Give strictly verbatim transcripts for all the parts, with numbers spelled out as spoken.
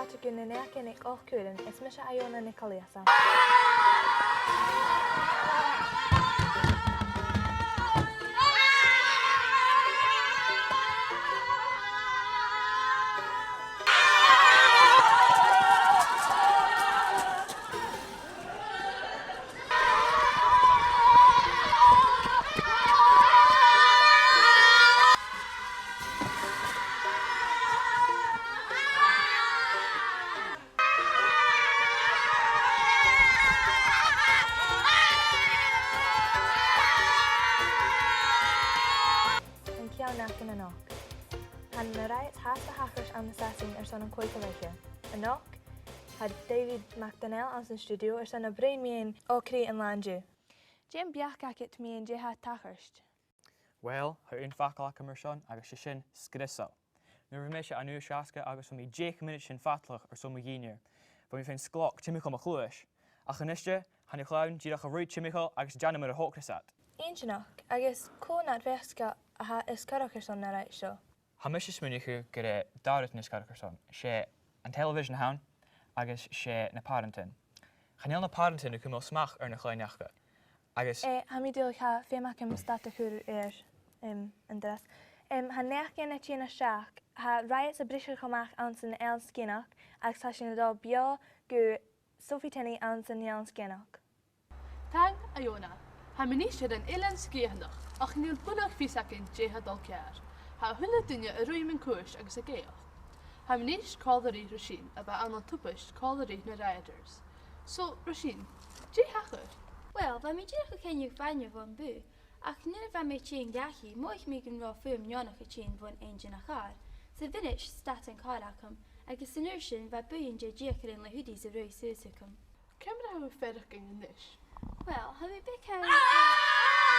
Fàilte gu Na Naidheachdan aig ochd uairean, is mise Iona NicGillÌosa. An ceann againn a-nochd. Tha na riots fhathast a' tachairt ann an Sasainn airson an còigeamh oidhche. A-nochd, tha David MacDonnell anns an stiùidio airson nam bruidhinn mu Òigridh an latha an-diugh. Dè am beachd agad mu dheidhinn dè tha a' tachairt? Uill, tha aon fhacal agam airson, agus 's e sin sgriosail. Nuair a bha mise an aois seasgad agus bha mi deich mionaidean sin fadalach airson mo dhìnnear, bha mi faighinn sgloc timcheall mo chluais. Ach a-niste, tha na cloinn dìreach a' ruith timcheall agus a' dèanamh mar a thogras iad. Inntinneach, agus cò nad mheasg a tha as coireach airson na riots seo? Tha mise a' smaoineachadh gur e dà rud a tha as coireach airson. 'S e an television a th' ann, agus 's e na pàrantan. Chan eil na pàrantan a' cumail smachd air na cloinne aca. Agus eh, tha mi duilich, tha feum agam stad a chur air, em, an-dràsta. Em, tha naidheachdan a' tighinn a-steach, tha riots a' briseadh a-mach anns an Eilean Sgitheanach, agus tha sinn a' dol beò gu Sophie Tinney anns an Eilean Sgitheanach. Taing, a Iona. Tha mi a-nis air an Eilean Sgitheanach, ach chan eil buileach fios againn dè tha dol ceàrr. Tha a h-uile duine a' ruith mun cuairt agus ag èigheach. Tha mi a-nis còmhla ri Roisin, a bha ann an tubaist còmhla ri na rioters. So, Roisin, dè thachair? Uill, bha mi dìreach a' coinneachadh bainne bhon bhùth, ach nuair a bha mi a' tighinn dhachaigh, mhothaich mi gun robh fuaim neònach a' tighinn bhon einnsean a' chàr. Sa mhionaid, stad an càr agam, agus an uair sin, bha buidheann de dheugaire le hoodies a' ruith suas thugam. Ciamar a tha thu a' faireachdainn a-nis? Uill, tha mi beagan...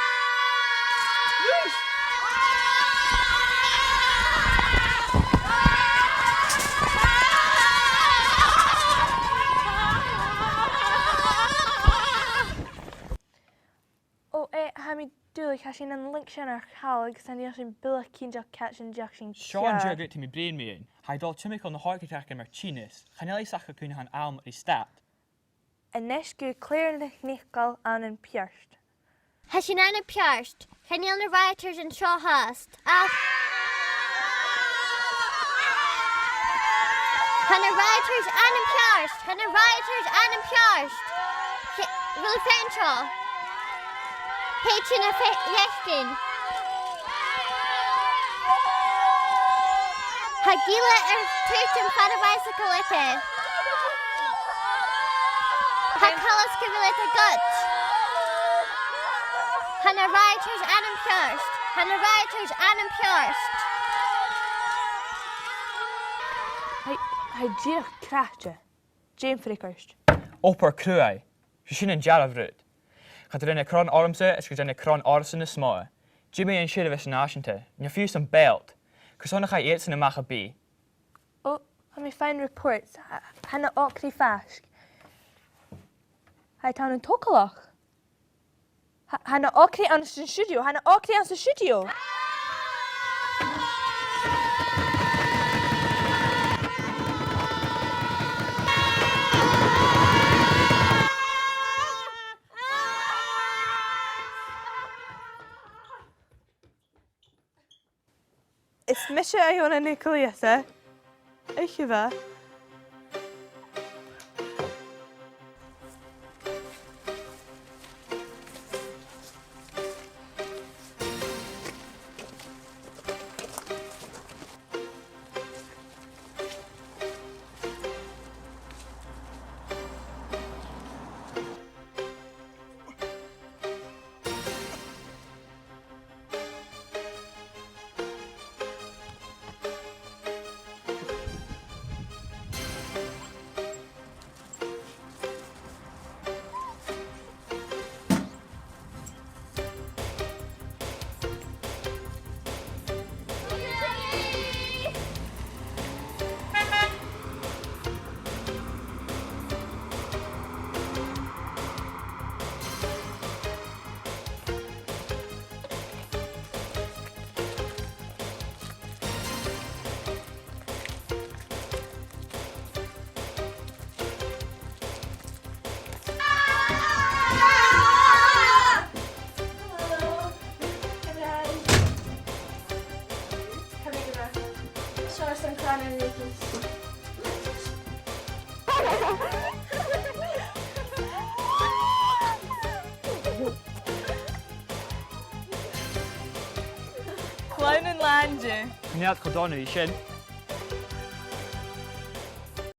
Ò, eh, tha mi duilich, tha sinn an link sin air chall agus chan eil sinn buileach cinnteach càit an deach sinn ceàrr. Seo an deagh rud a tha mi a' bruidhinn mu dheidhinn. Tha e a' dol timcheall na h-òigridh againn mar tinneas. Chan eil fhios aca cuin a tha an àm air a stad. A-nis gu Claire NicNeacail ann am Peairt. Tha sinn ann am Peairt. Chan eil na rioters an seo fhathast. Ach tha na rioters ann am Peairt. Tha na rioters ann am Peairt. Ch-, a bheil thu a' faicinn seo? Thèid sinn a fei-, fhaicinn. Tha gille air tuiteam far am bicycle aige. Tha coltas gu bheil iad a' goid. Tha na rioters ann am Peairt. Tha na rioters ann am Peairt. Tha, tha e dìreach craicte. Dè am freagairt? Obair chruaidh. 'S e sin an dearbh rud. Cha do rinn e cron ormsa is cha do rinn e cron orrasan nas motha. Dh'fheumadh an seirbheis nàiseanta, no fiù 's am Belt. Carson nach fhaigh iadsan a-mach a bhith? Ò, tha mi a' faighinn reports. Tha, tha na òigridh faisg. Tha iad ann an togalach. Tha, tha na òigridh anns an stiùidio, tha na òigridh anns an stiùidio. Is mise Iona NicGillÌosa. Oidhche mhath. Clann an Lainne. Chan eil càil dona an sin.